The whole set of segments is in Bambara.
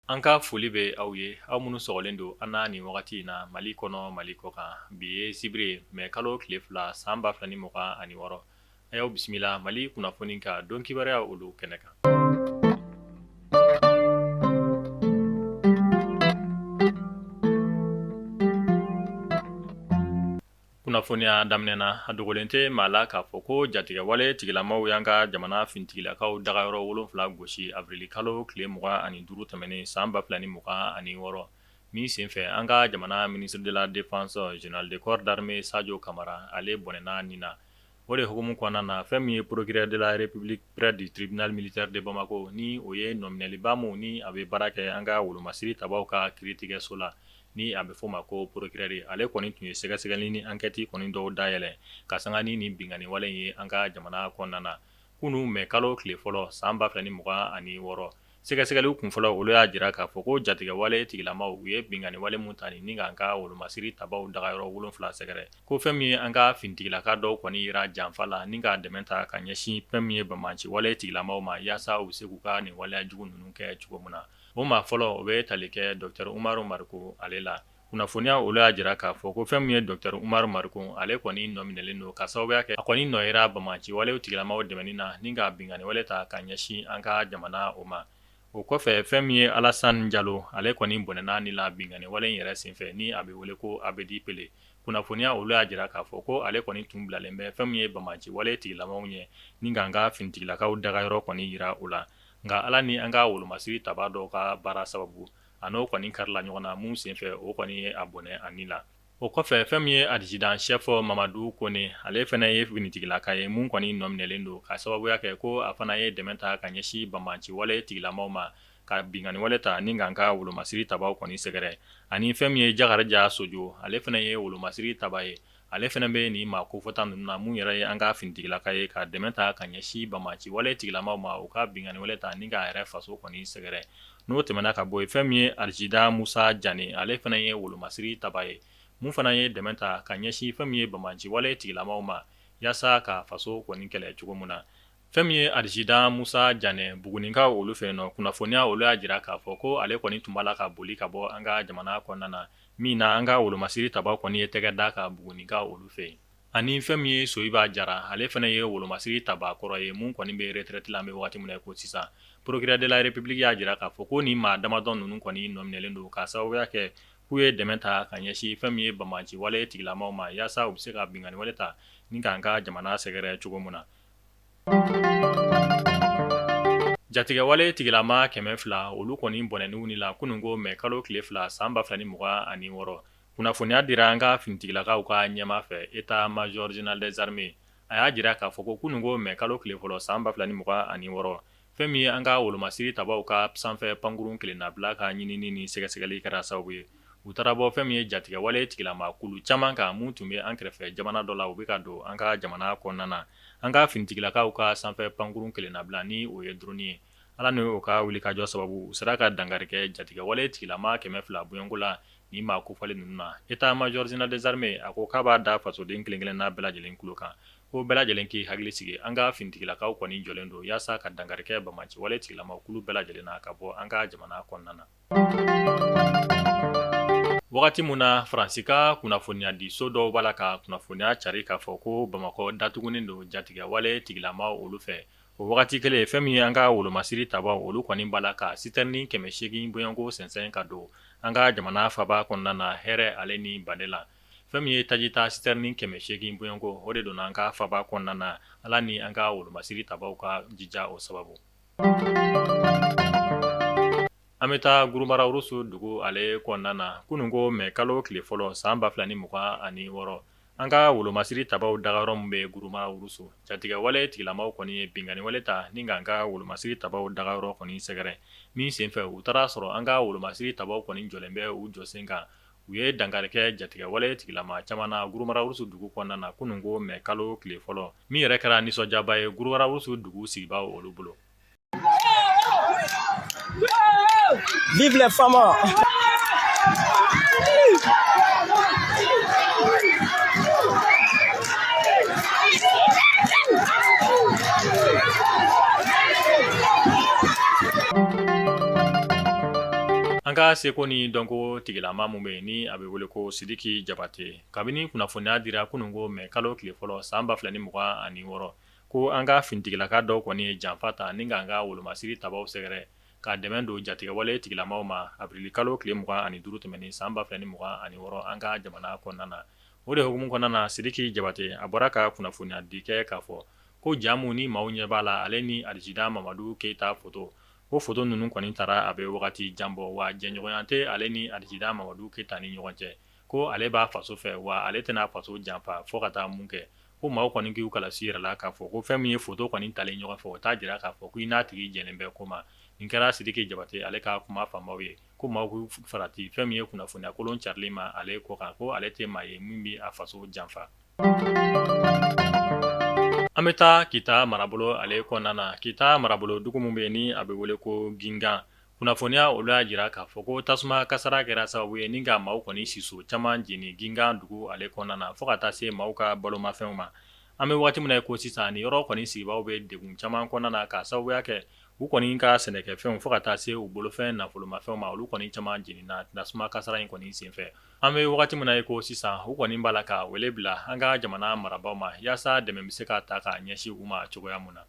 An ka foli bɛ aw ye, aw minnu sɔgɔlen don an na nin wagati in na Mali kɔnɔ, Mali kɔ kan. Bi ye sibiri ye, mai kalo tile 2 san 2026. A y'aw bisimila Mali kunnafoni ka don kibaruya olu kɛnɛ kan. Kunnafoniya daminɛ na, a dogolen tɛ maa la k'a fɔ ko jatigɛwale tigilamaw y'an ka jamana finitigilakaw dagayɔrɔ 7 gosi avril kalo tile 25 tɛmɛnen san 2026 min senfɛ an ka jamana ministre de la défense général de corps d'armée Sadio Camara ale bɔnɛna ni na. O de hukumu kɔnɔna na, fɛn min ye procureur de la République près du tribunal militaire de Bamako ni o ye nɔminɛliba min ni a bɛ baara kɛ an ka wolomasiri tabaw ka kiiritigɛso la ni a bɛ f'o ma ko procureur ale kɔni tun ye sɛgɛsɛgɛli ni enquête kɔni dɔw dayɛlɛ ka sanga ni nin binkanni wale in ye an ka jamana kɔnɔna na. Kunun mai kalo tile fɔlɔ san 2026 sɛgɛsɛgɛliw kunfɔlɔ olu y'a jira k'a fɔ ko jatigɛwale tigilamaw u ye binkanni wale min ta ni k'an ka wolomasiri tabaw dagayɔrɔ 7 sɛgɛrɛ ko fɛn min ye an ka finitigilaka dɔw kɔni yera janfa la ni k'a dɛmɛ ta ka ɲɛsin fɛn min ye banbaanci wale tigilamaw ma yaasa u bɛ se k'u ka nin waleya jugu ninnu kɛ cogo min na. O maa fɔlɔ o bɛ tali kɛ docteur Umaru Mariko ale la. Kunnafoniya olu y'a jira k'a fɔ ko fɛn min ye docteur Umaru Mariko ale kɔni nɔ minɛlen don ka sababuya kɛ a kɔni nɔ yera banbaanci walew tigilamaw dɛmɛni na ni ka binkanni wale ta ka ɲɛsin an ka jamana o ma. O kɔfɛ fɛn min ye Alasani Jalo ale kɔni bɔnɛna ni la binkanni wale in yɛrɛ senfɛ ni a bɛ wele ko Abedi Pele. Kunnafoniya olu y'a jira k'a fɔ ko ale kɔni tun bilalen bɛ fɛn min ye banbaanci wale tigilamaw ɲɛ ni k'an ka finitigilakaw dagayɔrɔ kɔni jira u la. Nka Ala ni an ka wolomasiri tabaa dɔw ka baara sababu a n'o kɔni karila ɲɔgɔn na min senfɛ o kɔni ye a bɔnɛ a ni la. O kɔfɛ fɛn min ye adjudant chef Mamadu Kone ale fana ye finitigilaka ye min kɔni nɔ minɛlen don ka sababuya kɛ ko a fana ye dɛmɛ ta ka ɲɛsin banbaanci wale tigilamaw ma ka binkanni wale ta ni k'an ka wolomasiri tabaw kɔni sɛgɛrɛ. Ani fɛn min ye Jakarija Sojo ale fana ye wolomasiri taba ye. Ale fana bɛ nin maa kofɔta ninnu na min yɛrɛ ye an ka finitigilaka ye ka dɛmɛ ta ka ɲɛsin banbaanci wale tigilamaw ma u ka binkanni wale ta ni k'a yɛrɛ faso kɔni sɛgɛrɛ. N'o tɛmɛna ka bɔ yen, fɛn min ye adjudant Musa Jane ale fana ye wolomasiri taba ye min fana ye dɛmɛ ta ka ɲɛsin fɛn min ye banbaanci wale tigilamaw ma yaasa ka faso kɔni kɛlɛ cogo min na. Fɛn min ye adjudant Musa Janɛ Bugunikaw olu fɛ yen nɔ, kunnafoniya olu y'a jira k'a fɔ ko ale kɔni tun b'a la ka boli ka bɔ an ka jamana kɔnɔna na min na an ka wolomasiri tabaw kɔni ye tɛgɛ d'a kan Bugunikaw olu fɛ yen. Ani fɛn min ye Soyiba Jara ale fana ye wolomasiri taba kɔrɔ ye min kɔni bɛ retraite la an bɛ waati min na i ko sisan. Procureur de la République y'a jira k'a fɔ ko nin maa damadɔ ninnu kɔni nɔminɛlen don k'a sababuya kɛ k'u ye dɛmɛ ta ka ɲɛsin fɛn min ye banbaanci wale tigilamaw ma yaasa u bɛ se ka binkanni wale ta ni k'an ka jamana sɛgɛrɛ cogo min na. Jatigɛwale tigilama 200 olu kɔni bɔnɛn'u ni la kununko mai kalo tile 2 san 2026. Kunnafoniya dira an ka finitigilakaw ka ɲɛmaa fɛ état major général des armées. A y'a jira k'a fɔ ko kununko mai kalo tile fɔlɔ san 2026, fɛn min ye an ka wolomasiri tabaw ka sanfɛ pankurun kelennabila ka ɲinini ni sɛgɛsɛgɛli kɛra sababu ye, u taara bɔ fɛn min ye jatigɛwale tigilama kulu caman kan min tun bɛ an kɛrɛfɛ jamana dɔ la, u bɛ ka don an ka jamana kɔnɔna na. An ka finitigilakaw ka sanfɛ pankurun kelennabila ni o ye drone ye, Ala ni o ka wulikajɔ sababu, u sera ka dankari kɛ jatigɛwale tigilama 200 bɔɲɔgɔnko la nin maa kofɔlen ninnu na. État major général des armées a ko k'a b'a da fasoden kelen-kelenna bɛɛ lajɛlen tulo kan, ko bɛɛ lajɛlen k'i hakili sigi, an ka finitigilakaw kɔni jɔlen don yaasa ka dankari kɛ banbaanci wale tigilama kulu bɛɛ lajɛlen na ka bɔ an ka jamana kɔnɔna na. Wagati min na Faransi ka kunnafoniyadiso dɔw b'a la ka kunnafoniya cari k'a fɔ ko Bamakɔ datugunen don jatigɛwale tigilamaw olu fɛ, o wagati kelen fɛn min ye an ka wolomasiri tabaw olu kɔni b'a la ka sitɛrinin 800 bɔɲɔgɔnko sɛnsɛn ka don an ka jamana faba kɔnɔna na hɛrɛ ale ni baden la. Fɛn min ye tajita sitɛrinin 800 bɔɲɔgɔnko o de donna an ka faba kɔnɔna na, Ala ni an ka wolomasiri tabaw ka jija o sababu. An bɛ taa Gurumara-Urusu dugu ale kɔnɔna na kununko mai kalo tile fɔlɔ san 2026, an ka wolomasiri tabaw dagayɔrɔ min bɛ Gurumara-Urusu, jatigɛwale tigilamaw kɔni ye binkanni wale ta ni k'an ka wolomasiri tabaw dagayɔrɔ kɔni sɛgɛrɛ min senfɛ u taara sɔrɔ an ka wolomasiri tabaw kɔni jɔlen bɛ u jɔsen kan. U ye dankari kɛ jatigɛwale tigilama caman na Gurumara-Urusu dugu kɔnɔna na kununko mai kalo tile fɔlɔ, min yɛrɛ kɛra nisɔndiyaba ye Gurumara-Urusu dugu sigibaaw olu bolo. Vive les FAMa! ka seko ni dɔnko tigilama min bɛ yen ni a bɛ wele ko Sidiki Jabate, kabini kunnafoniya dira kununko mɛ kalo tile fɔlɔ san 2026, ko an ka finitigilaka dɔw kɔni ye janfa ta ni k'an ka wolomasiri tabaw sɛgɛrɛ ka dɛmɛ don jatigɛwale tigilamaw ma avril kalo tile 25 tɛmɛnen san 2026 an ka jamana kɔnɔna na. O de hukumu kɔnɔna na, Sidiki Jabate a bɔra ka kunnafoniya di kɛ k'a fɔ ko ja min ni maaw ɲɛ b'a la, ale ni Alijida Mamadu Keyita foto, ko foto ninnu kɔni tara a bɛ wagati jan bɔ, wa jɛɲɔgɔnya tɛ ale ni Alijida Mamadu Keyita ni ɲɔgɔn cɛ, ko ale b'a faso fɛ, wa ale tɛna faso janfa fo ka taa mun kɛ. Ko maaw kɔni k'u kɔlɔsi yɛrɛ la k'a fɔ ko fɛn min ye foto kɔni talen ɲɔgɔn fɛ, o t'a jira k'a fɔ ko i n'a tigi jɛlen bɛ ko ma. Nin kɛra Sidiki Jabate ale ka kuma fanbaw ye, ko maaw k'u farati fɛn min ye kunnafoniya kolon carili ma ale kɔ kan, ko ale tɛ maa ye min bɛ a faso janfa. An bɛ taa Kita marabolo ale kɔnɔna na. Kita marabolo dugu min bɛ yen ni a bɛ wele ko Gingan, kunnafoniya olu y'a jira k'a fɔ ko tasuma kasara kɛra sababu ye ni ka maaw kɔni siso caman jeni Gingan dugu ale kɔnɔna na, fo ka taa se maaw ka balomafɛnw ma. An bɛ waati min na i ko sisan, nin yɔrɔ kɔni sigibaaw bɛ degun caman kɔnɔna na k'a sababuya kɛ u kɔni ka sɛnɛkɛfɛnw fo ka taa se u bolofɛn nafolomafɛnw ma, olu kɔni caman jenina tasuma kasara in kɔni senfɛ. An bɛ wagati min na i ko sisan, u kɔni b'a la ka wele bila an ka jamana marabaaw ma yaasa dɛmɛ bɛ se ka ta ka ɲɛsin u ma cogoya min na.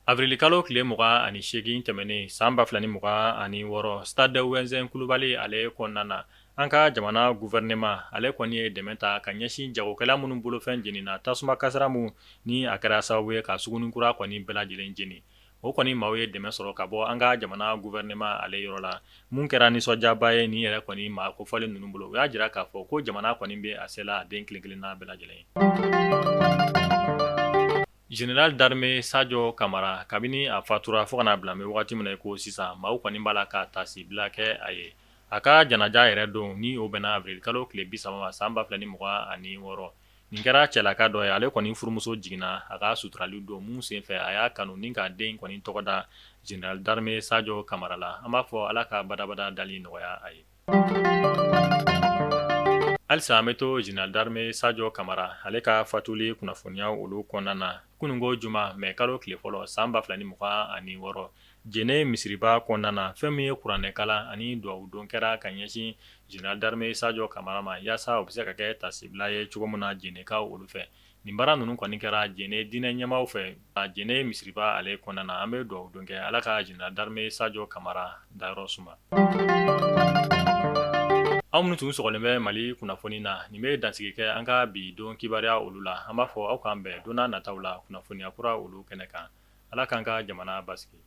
Avril kalo tile 28 tɛmɛnen san 2026, stade Wɛnzɛn Kulubali ale kɔnɔna na, an ka jamana gouvernement ale kɔni ye dɛmɛ ta ka ɲɛsin jagokɛla minnu bolofɛn jenina tasuma kasara min ni a kɛra sababu ye ka Suguninkura kɔni bɛɛ lajɛlen jeni. O kɔni maaw ye dɛmɛ sɔrɔ ka bɔ an ka jamana gouvernement ale yɔrɔ la, mun kɛra nisɔndiyaba ye nin yɛrɛ kɔni maa kofɔlen ninnu bolo. U y'a jira k'a fɔ ko jamana kɔni bɛ a se la a den kelen kelenna bɛɛ lajɛlen ye. Général d'armée Sadio Kamara, kabini a fatura fo ka n'a bila an bɛ wagati min na i ko sisan, maaw kɔni b'a la ka taasibila kɛ a ye. A ka janaja yɛrɛ don ni o bɛnna avril kalo tile 30 ma san 2026. Nin kɛra cɛlaka dɔ ye, ale kɔni furumuso jiginna a ka suturali don mun senfɛ a y'a kanu ni k'a den kɔni tɔgɔ da Général d'armée Sadio Kamara la. An b'a fɔ Ala ka badabada dali nɔgɔya a ye. Halisa an bɛ to Général d'armée Sadio Kamara ale ka fatuli kunnafoniya olu kɔnɔna na. Kununko juma mɛ kalo tile fɔlɔ san 2026, Jene misiriba kɔnɔna na, fɛn min ye kuranɛkalan ani dugawudon kɛra ka ɲɛsin Général d'armée Sadio Kamara ma yaasa o bɛ se ka kɛ taasibila ye cogo min na Jenekaw olu fɛ. Nin baara ninnu kɔni kɛra Jene diinɛ ɲɛmaaw fɛ Jene misiriba ale kɔnɔna na. An bɛ dugawudon kɛ Ala ka Général d'armée Sadio Kamara dayɔrɔ suma. Aw minnu tun sɔgɔlen bɛ Mali kunnafoni na, nin bɛ dansigi kɛ an ka bi don kibaruya olu la. An b'a fɔ aw k'an bɛn don nataw la kunnafoniya kura olu kɛnɛ kan. Ala k'an ka jamana basigi.